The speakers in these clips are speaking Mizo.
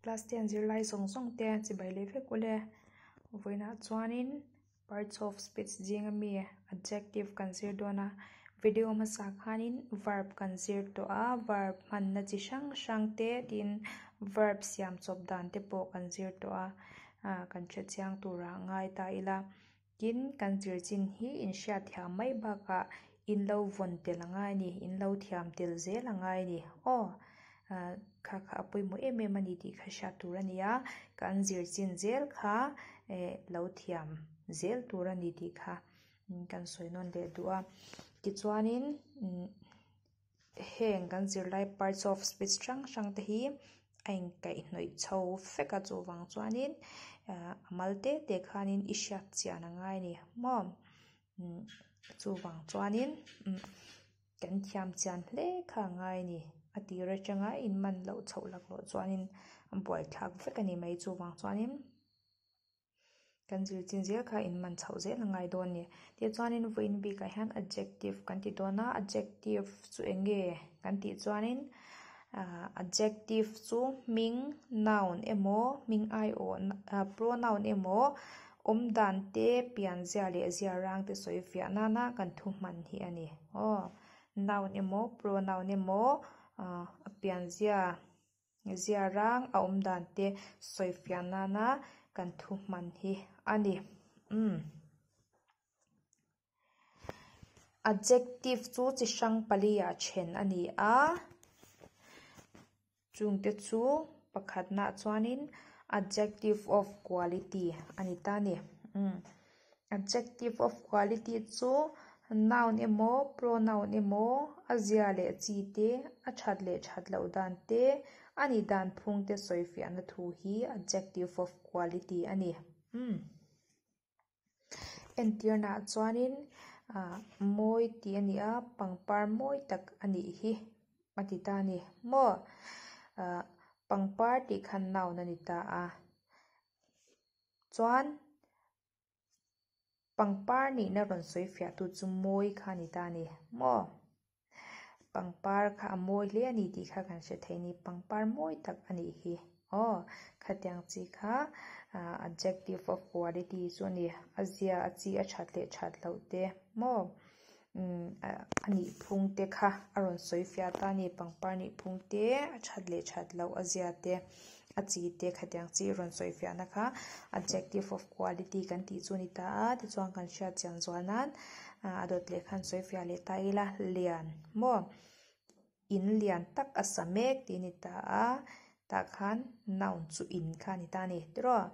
Class ten zirlai zawng zawng te chibai leh vek ule. Vawiinah chuanin parts of speech zinga mi adjective kan zir dawn a. Video hmasa khanin verb kan zir tawh a, verb hmanna chi hrang hrang te tin verb siam chawp dan te pawh kan zir tawh a, kan hrechiang turah ngai ta ila. Tin, kan zir chin hi in hriatthiam mai bakah in lo vawn tel a ngai a ni, in lo thiam tel zel a ngai a ni. Aw, kha kha a pawimawh em em a ni tih kha hriat tur a ni a, kan zir chin zel kha lo thiam zel tur a ni tih kha kan sawi nawn leh duh a. Tichuanin, Heng kan zirlai parts of speech hrang hrang te hi a inkaihhnawih chho vek a, chuvang chuanin a mal te te khanin i hriat chian a ngai a ni maw? Chuvang chuanin kan thiam chian hle kha a ngai a ni. A tir atanga inman loh chhoh laklawh chuanin a buaithlak vek a ni mai chuvang chuanin. Kan zir chin zel kha in man chhoh zel a ngai dawn a ni. Tichuanin vawiin bikah hian adjective kan ti dawn a, adjective chu eng nge kan tih chuanin ah adjective chu hming noun emaw hming aiawh ah pronoun emaw awm dan te pianzia leh zia rang te sawi fiah nana kan thu hman hi a ni. Aw noun emaw pronoun emaw ah a pianzia. Zia rang a awm dan te sawi fiah nana kan thu hman hi a ni. Umm. Adjective chu chi hrang pali ah then a ni a, chungte chu pakhatna chuanin adjective of quality a ni ta a ni. Umm. Adjective of quality chu noun emaw pronoun emaw a zia leh chi te, a that leh that loh dan te, a nih dan phung te sawi fiahna thu hi adjective of quality a ni. Umm. Entirnaah chuanin ah mawi tih a ni a, pangpar mawi tak a nih hi a ti ta a ni maw? Ah pangpar tih khan noun a ni ta a, chuan. Pangpar nihna rawn sawi fiah tu chu mawi kha a ni ta a ni maw? Pangpar kha a mawi hle a ni tih kha kan hre thei a ni. Pangpar mawi tak a nih hi. Aw, khatiang chi kha adjective of quality chu a ni. A zia, a chi, a that leh that loh te maw? A nih phung te kha a rawn sawi fiah ta a ni. Pangpar nih phung te, a that leh that loh a zia te, a chi te khatiang chi rawn sawi fiahna kha adjective of quality kan tih chu a ni ta a. Tichuan kan hriat chian zual nan a dawt leh khan sawi fiah leh ta ila lian maw? In lian tak a sa mek tih a ni ta a, tah khan noun chu in kha a ni ta a ni tiraw?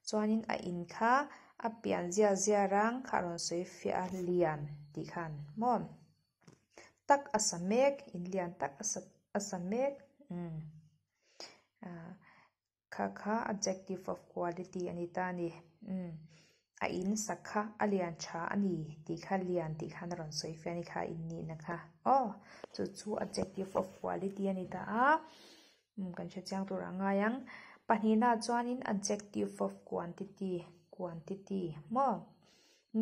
Chuanin a in kha a pian zia zia rang kha a rawn sawi fiah a lian tih khan maw? Tak a sa mek, in lian tak a sa a sa mek umm ah. Kha kha adjective of quality a ni ta a ni. Umm, a in sak kha a lian tha a ni tih kha lian tih khan a rawn sawi fiah a ni kha in nihna kha. Aw, chu chu adjective of quality a ni ta a. Umm, kan hre chiang tur a ngai ang. Pahnihna chuanin adjective of quantity, quantity maw?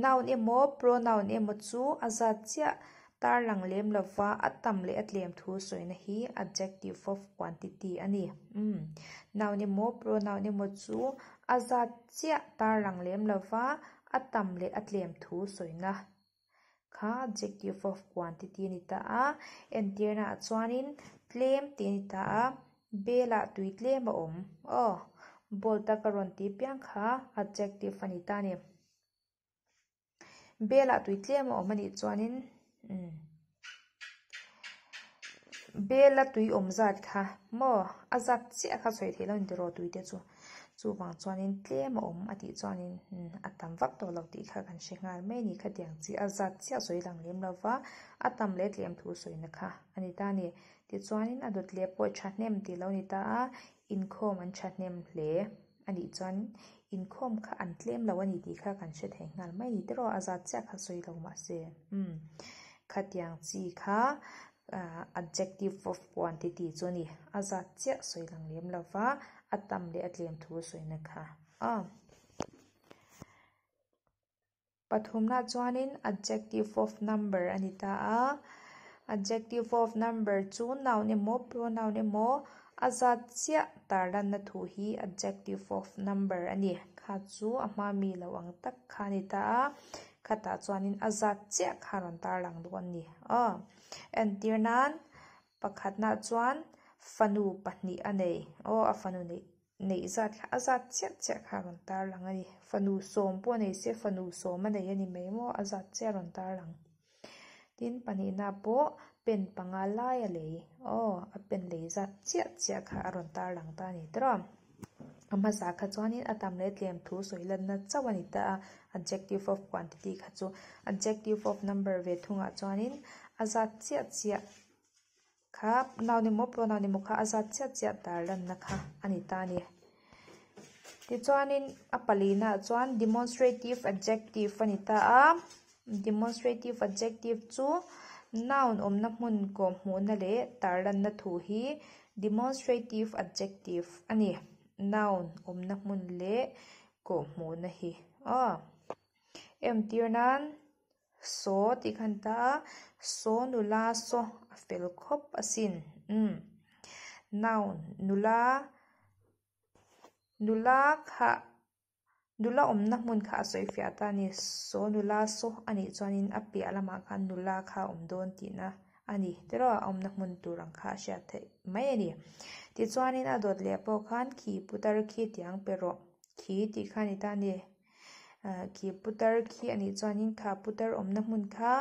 Noun emaw pronoun emaw chu a zat chiah tarlang lem lova a tam leh a tlem thu sawina hi adjective of quantity a ni. Umm. Noun emaw pronoun emaw chu a zat chiah tarlang lem lova a tam leh a tlem thu sawina kha adjective of quantity a ni ta a. Entirnaah chuanin tlem tih a ni ta a, belah tui tlem a awm. Aw, bold a ka rawn tih piang kha adjective a ni ta a ni. Belah tui tlem a awm a nih chuanin umm bela tui awm zat kha maw a zat chiah kha sawi theih lo a ni tiraw tui te chu chuvang chuanin tlem a awm a tih chuanin umm a tam vak tawh lo tih kha kan hre nghal mai a ni khatiang chi a zat chiah sawi lang lem lo va a tam leh tlem thu sawina kha a ni ta a ni tichuanin a dawt leh pawh thahnem tih lo a ni ta a inkhawm an thahnem hle. A nih chuan inkhawm kha an tlem lo a ni tih kha kan hre thei nghal mai a ni tiraw a zat chiah kha sawi lo mahse umm khatiang chi kha ah adjective of quantity chu a ni a zat chiah sawi lang lem lo va a tam leh a tlem thu sawina kha a. Pathumna chuanin adjective of number a ni ta a, adjective of number chu noun emaw pronoun emaw A zat chiah tarlanna thu hi adjective of number a ni. Kha chu a hma mi lo ang tak kha a ni ta a, khatah chuanin a zat chiah kha a rawn tarlang dawn a ni. Aw. Entir nan, pakhatnaah chuan fanu pahnih a nei. Aw, a fanu neih neih zat kha a zat chiah chiah kha a rawn tarlang a ni. Fanu sawm pawh nei se fanu sawm a nei a ni mai maw, a zat chiah a rawn tarlang. Tin, pahnihna pawh pen panga lai a lei. Aw, a pen lei zat chiah chiah kha a rawn tarlang ta a ni tawh. A hmasa kha chuanin a tam leh tlem thu sawi lanna chauh a ni ta a, adjective of quantity kha chu. Adjective of number ve thungah chuanin a zat chiah chiah kha noun emaw pronoun emaw kha a zat chiah chiah tarlanna kha a ni ta a ni. Tichuanin a palinaah chuan demonstrative adjective a ni ta a, demonstrative adjective chu noun awmna hmun kawhhmuhna leh tarlanna thu hi demonstrative adjective a ni. Noun awmna hmun leh kawhhmuhna hi aw. Entir nan. Saw tih khan ta a, saw nula saw a fel khawp asin. Umm. Noun, nula, nula kha, nula awmna hmun kha a sawi fiah ta a ni. Saw nula saw a nih chuanin a piah lamah khan nula kha a awm dawn tihna a ni. Tiraw a awmna hmun tur ang kha a hriat theih mai a ni. Tichuanin a dawt leh pawh khan khi putar khi tiang pe rawh. Khi tih kha a ni ta a ni. Khi putar khi a nih chuanin kha putar awmna hmun kha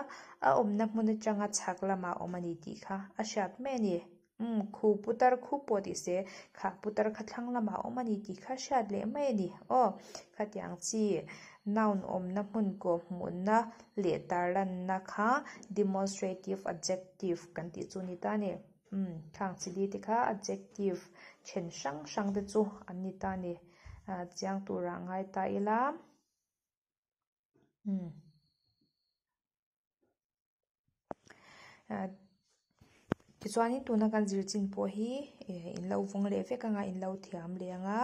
a awmna hmun atanga chhak lamah a awm a ni tih kha a hriat mai a ni. Umm khu putar khu pawh tih se kha putar kha thlang lamah a awm a ni tih kha a hriat leh mai a ni. Aw khatiang chi noun awmna hmun kawh hmuhna leh tarlanna kha demonstrative adjective kan tih chu a ni ta a ni. Umm khang chili te kha adjective then hrang hrang te chu an ni ta a ni. Chiang turah ngai ta ila. Umm. Tichuanin tuna kan zir chin pawh hi in lo vawng leh vek anga in lo thiam leh anga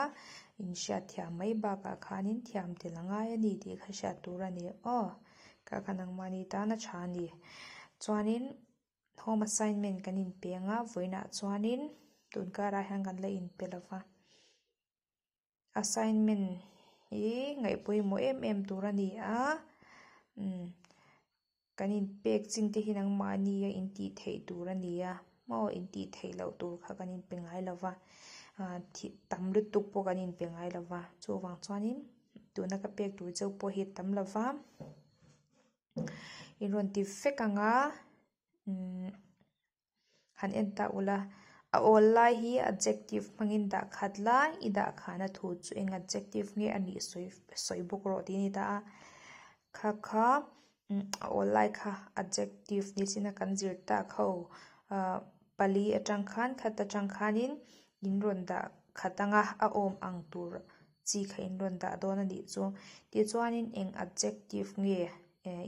in hriat thiam mai bakah khanin thiam tel a ngai a ni tih kha hriat tur a ni aw. Kha kha nangmahni tan a tha a ni. Chuanin. Home assignment kan inpeng a, vawiinah chuanin tun karah hian kan la inpe lo va. Assignment hi ngaih pawimawh em em tur a ni a, umm kan inpek chin te hi nangmahni a intih theih tur a ni a, maw intih theih loh tur kha kan inpe ngai lo va, ah tam lutuk pawh kan inpe ngai lo va, chuvang chuanin tuna ka pek tur cheu pawh hi a tam lo va. In rawn ti vek ang a umm han en ta ula a awl lai hi adjective hmangin dah khat lai i dah khana thu chu eng adjective nge a nih sawi sawi bawk rawh tih a ni ta a kha kha umm a awl lai kha adjective ni sin a kan zir tak ho ah pali atang khan khat atang khanin in rawn dah khat ang a a awm ang tur chi kha in rawn dah dawn a nih chu. Tichuanin eng adjective nge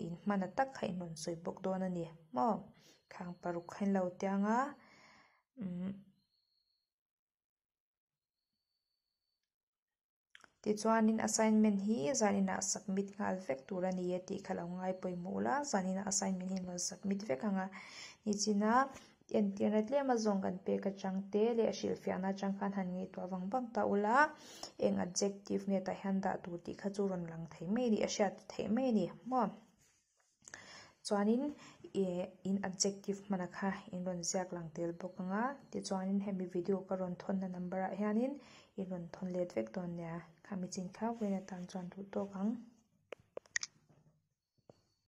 in hman a tak kha in rawn sawi bawk dawn a ni maw? Khang paruk kha in lo tiang a umm Tichuanin assignment hi zaninah submit nghal vek tur a ni e tih kha lo ngai pawimawh ula zaninah assignment hi in rawn submit vek ang a nichina Entirna tlem a zawng kan pek atang te leh a hrilhfiahna atang khan han ngaihtuah vang vang ta ula, eng adjective nge tah hian dah tur tih kha chu rawn lang thei mai a ni, a hriat theih mai a ni maw? Chuanin ih in adjective hmana kha in rawn ziak lang tel bawk ang a, tichuanin hemi video ka rawn thawnna number ah hianin in rawn thawn let vek dawn nia, khami chin kha vawiin atan chuan duh tawk ang.